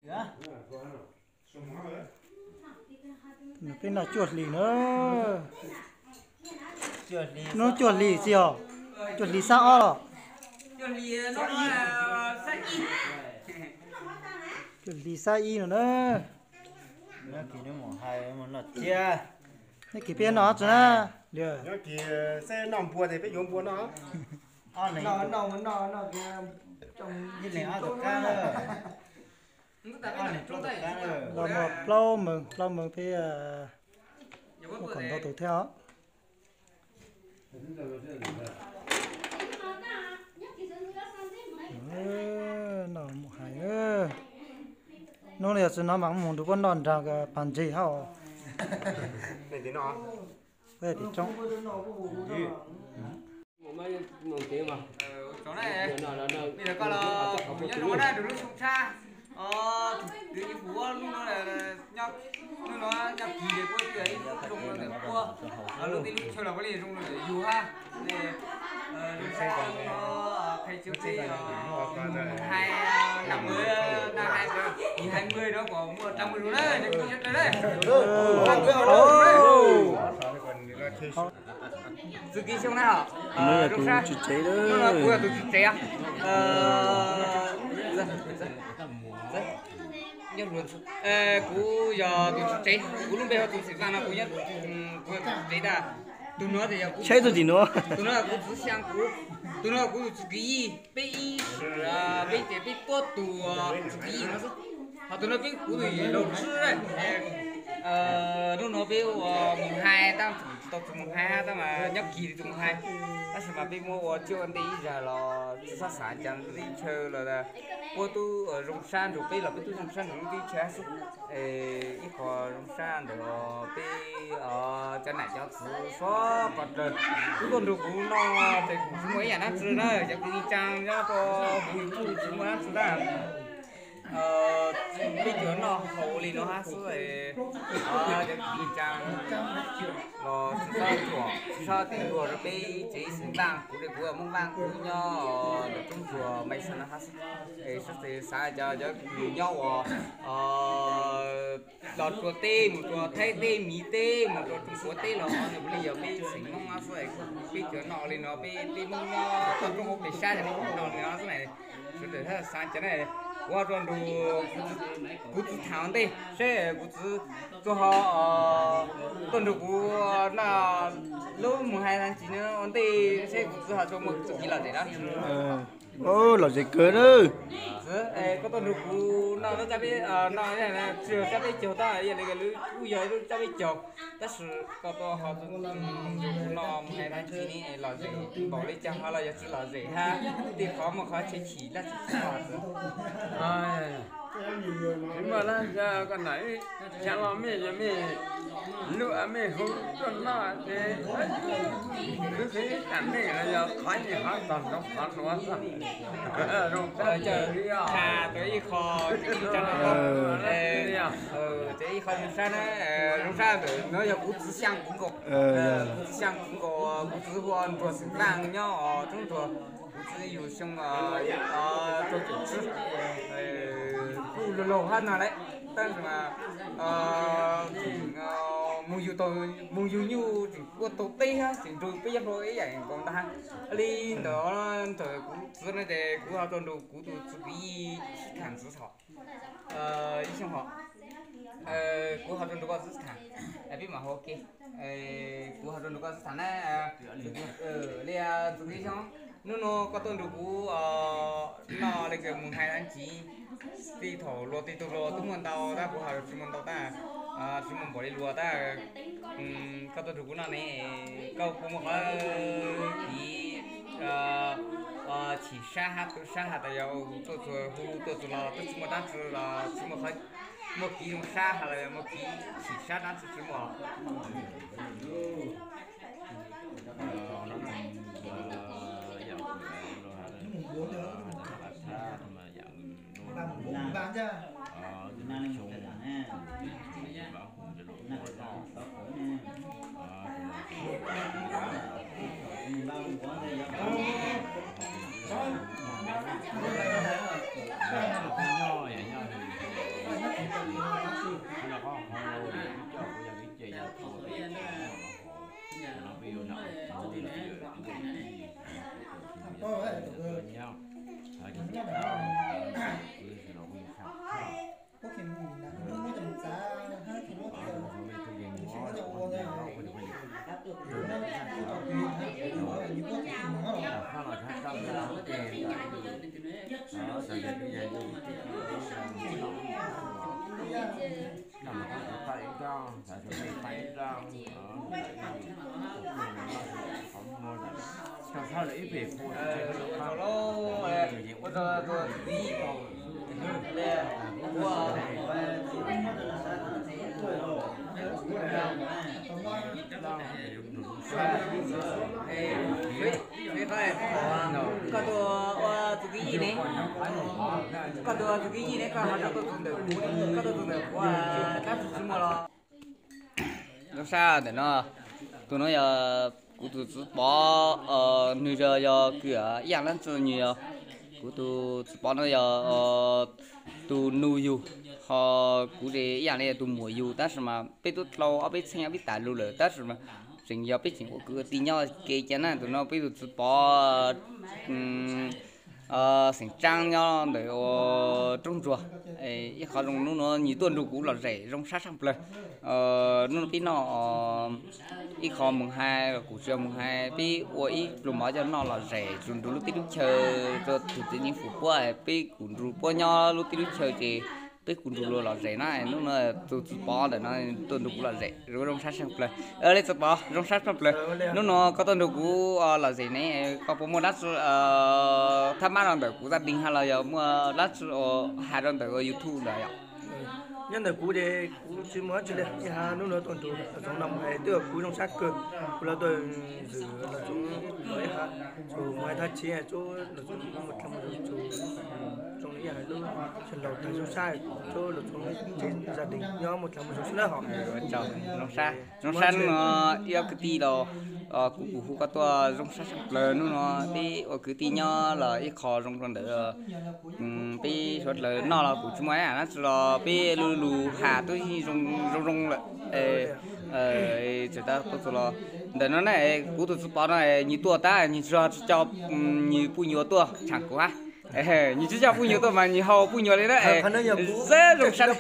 Nws peb noj cuaj hlis na. Hnub cuaj hlis xwb os. Cuaj hlis xab ob los? Cuaj hlis xab ib no na. Nyob kis peb noj tsi na. Nyob kis xeb noj npua ces peb yuav npua noj. Los muaj plaub moos, plaub moos peb muaj khoom ntau tus thiab os. Noj mus hais. Hnub no yog tsis noj mas mus nrug puab noj nraag pag ntseg hab os. Puab yog tim tsoob. Tus ib puas hnub no nyob kis ces puab ib zoo ntawm puab, lub teb lub chaw los puab li zoo ntawm yug hab. Qhia tsis peb hais na, yim hais mus no kom muaj rau mus zoo na, cov kwv tij sawv daws na. Txuj Kev Xyooj na, tus tswv tsev, kuv yog tus tswv tsev. Kuv yog tus tswv tsev, kuv lub npe hu tus Xeem Laaj no, kuv nyob, kuv yog tus tswv tsev ntag. Tus no ces yog kuv, tus no kuv txiv xyaa kuv, tus no kuv tus txwv kwv yij, peb ib sim peb ces peb tuab tus txwv kwv yij no xwb. Ho tus no peb kuv tus yim laug tswb. Hnub no peb ua mus hais tab tsis tau txug mus hais hab tab mas nyob kis li txug mus hais, tab sis mas peb muab ua tsiaj ua ntej ib zag los tsis txhob xav cas teb chaws los puab tub zoo sab nrug peb los peb tub zoo sab nrug lub teb chaws hab xwb. Ib qho zoo sab ntawm peb cov nam cov txwv suav pov raws, tub tuaj nrug kuv noj ces kuv tsis muaj ib yam dab tsi na, cov kwv tij tsaa nyob rau huv YouTube tsis muaj dab tsi na. Peb cov noj haus li no hab xwb, cov kwv tij tsaa los tsis txhob ruam, tsis txhob tig luag rau peb tsev Xeem Laaj, kuv li kuv Moob Vaaj kuv nyob ntawm roob Tsuas Maiv Xas no hab xwb. Sab tes xav cov, cov kws nyob uas los rua teb, mus rua Thaib teb, Miv teb, mus rua Tsuas Kuas teb los nws puav leej yog peb xeem Moob hab xwb. Peb cov noj li no peb, peb Moob nyob toj roob hauv pes sab no li no xwb na. Sawv daws xav cov na, kuv ho tuaj nrug kuv txiv tham ua ntej seb kuv txiv txua ho tuaj nrug kuv noj lub mus hais tag kis no ua ntej seb kuv txiv ho txua muaj txuj kev lom zem na. Lom zem kawg na. Txiv, koj tuaj nrug kuv noj lub tsab peb, noj tsis yog tsab peb caug tab, yog li lub kuj yog lub tsab peb caug, tab sis koj tuaj ho nrug kuv noj mus hais tag kis ne lom zem npaum li cas ho los yog tsis lom zem hab, tej qhov muaj qhov tsheb chim dab tsi tsis muaj txiv. Tsis muaj dab tsi, koj nam ib xyaa los mej yog mej lub mej hu tuaj noj ces kuv khwv ib tam mej los yog qhov nyuag qhov tog nroo qhov nuav xwb. Zoo tshaj tawm ib qho, ces ib qho zoo sab na, zoo sab ntawm no yog kuv txiv xyaa kuv nkaus, kuv txiv xyaa kuv nkaus, kuv txiv hu ua Nruag Xeem Laaj nyob roob Nruag, kuv txiv yug xyoo rau caum tsib, kuj laug laug hab no lawm, tab sis mas mus yug tau, mus yug nyuj tseem ua tau teb hab tseem nrug peb yawg hluas ib yam nkaus ntag. Li ntawd ntawm kuv txiv no ces kuv ho tuaj nrug kuv tus txiv kwv yij sib tham ntxiv thaum ib xyoo hov, kuv ho tuaj nrug koj txiv tham, peb mam hu ua ke. Kuv ho tuaj nrug koj txiv tham na, li tus kwv Xyooj, hnub no koj tuaj nrug kuv noj li mus hais tag kis, tej thaum luag tej tug luag twb muaj ntau tab kuv ho tsis muaj ntau tab, tsis muaj npaum li luag tab. Koj tuaj nrug kuv noj ne, koj puas muaj qhov kev chim sab hab tu sab has tas yog tuaj txug hu tuaj txug los twb tsis muaj dab tsi los tsis muaj qhov, muaj kev zoo sab has los yog muaj kev chim sab dab tsi tsis muaj. Koj tuaj ua tus kwv yij ne, koj tuaj ua tus kwv yij ne, koj ho rau tuaj tus ntawm kuv, koj tuaj tus ntawm kuv, dab tsi tsis muaj los. Zoo sab ntawm no, tus no yog kuv tus txiv pov, nws yog kws ib yam leej twg nws yog, kuv tus txiv pov no yog tus nus yug, ho kuv ces ib yam li yog tus muam yug, tab sis mas peb twb dlau ob peb txheej ob peb tas lus lawm, tab sis mas tseem yog peb tseem ua kwv ua tij nyob ke cas na. Tus no peb tus txiv pov xeem Tsaab nyob ntawm ua Roob Ntsuag. Ib qho zoo, hnub no nws tuaj nrug kuv lom zem zoo sab saj plawg. Hnub no peb noj ib qho moos hais, kuv tsis yog moos hais, peb ua ib pluag mov coj noj lom zem txug nrug lub teb lub chaw, rau tus txiv neej fum puab, peb kuj nrug puab nyob lub teb lub chaw ces peb kuj nrug luag lom zem na. Hnub no tus txiv pov ntawm no tuaj nrug kuv lom zem zoo sab saj plawg. Li txiv pov zoo sab saj plawg, hnub no koj tuaj nrug kuv lom zem ne, koj puas muaj dab tsi thab mab rau ntawm kuv zaj deeg hab los yog muaj dab tsi hais rau ntawm YouTube ntawd yom? Nyob ntawm kuv ces kuv tsis muaj dab tsi li, ib hab hnub no tuaj nrug los txog no mus hais twb yog kuv zoo sab kawg, kuv los tuaj zwm los txog ib hab, txug mus hais thaj tsib txug los txog mus dlha mus zoo txug zoo li ib hab lub sij laug tag zoo sab, txug los txog tsev zaj deeg nyob mus dlha mus zoo xwb na hom. Zoo sab, zoo sab hnub no ib ob kwv tij los kuv kuj hu koj tuaj zoo sab saj plawg, hnub no peb ua kwv tij nyob los ib qho zoo rau ntawm peb suav dlawg noj los kuv tsis muaj dab tsi los peb lub lus has twb zoo zoo lawm. Txawm tau tuaj txug los ntawm no na, kuv tus txiv pov no nws tuaj tab nws tsis, tsis coj nws puj nyuas tuaj tshaam kuv hab. Nws tsis coj puj nyuas tuaj mas nws hau puj nyuas li na. Zoo sab.